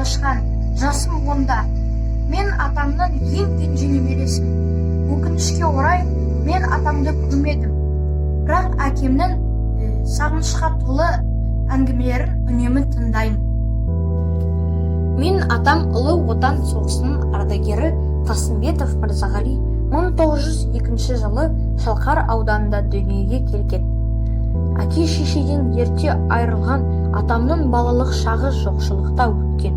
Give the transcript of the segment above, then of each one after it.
Ташхан, жасым 10-да. Мен атамның ең кенже немересімін. Өкінішке орай, мен атамды көрмедім. Бірақ әкемнің сағынышқа толы әңгімелерін үнемі тыңдаймын. Мен атам Ұлы Отан соғысының ардагері Тасымбетов Мырзағали 1902 жылы Шалқар ауданында дүниеге келген. Әке шешеден ерте айырылған атамның балалық шағы жоқшылықта өткен.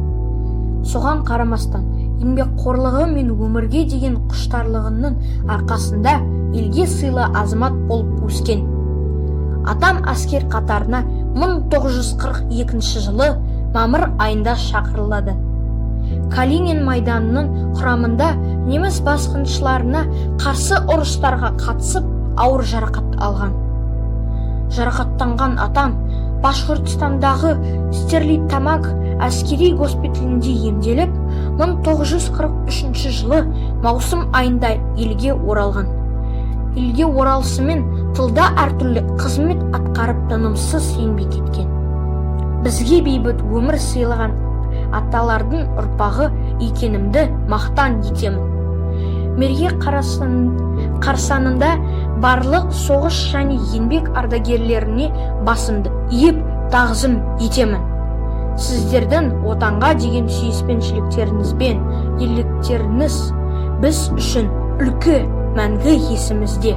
Соған қарамастан, еңбекқорлығы мен өмірге деген құштарлығының арқасында елге сыйлы азамат болып өскен. Атам әскер қатарына 1942 жылы мамыр айында шақырылады. Калинин майданының құрамында неміс басқыншыларына қарсы ұрыстарға қатысып, ауыр жарақат алған. Жарақаттанған атам Башқұртстандағы Стерлитамак әскери госпиталінде емделіп, 1943 жылы маусым айында елге оралған. Елге оралысымен тылда әртүрлі қызмет атқарып, тынымсыз еңбек еткен. Бізге бейбіт өмір сыйлаған аталардың ұрпағы екенімді мақтан етемін. Мереке қарсаңында барлық соғыс және еңбек ардагерлеріне басымды иіп, тағзым етемін. Сіздердің отанға деген сүйіспеншіліктеріңіз бен ерліктеріңіз біз үшін үлгі, мәңгі есімізде.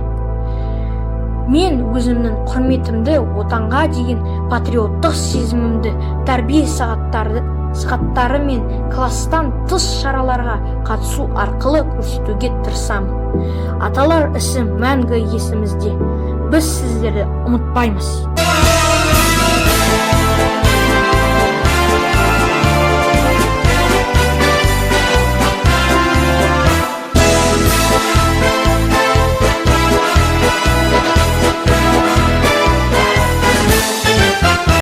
Мен өзімнің құрметімді, отанға деген патриоттық сезімімді тәрбие сағаттары мен класстан тыс шараларға қатысу арқылы көрсетуге тырысамын. Аталар ісі мәңгі есімізде. Біз сіздерді ұмытпаймыз.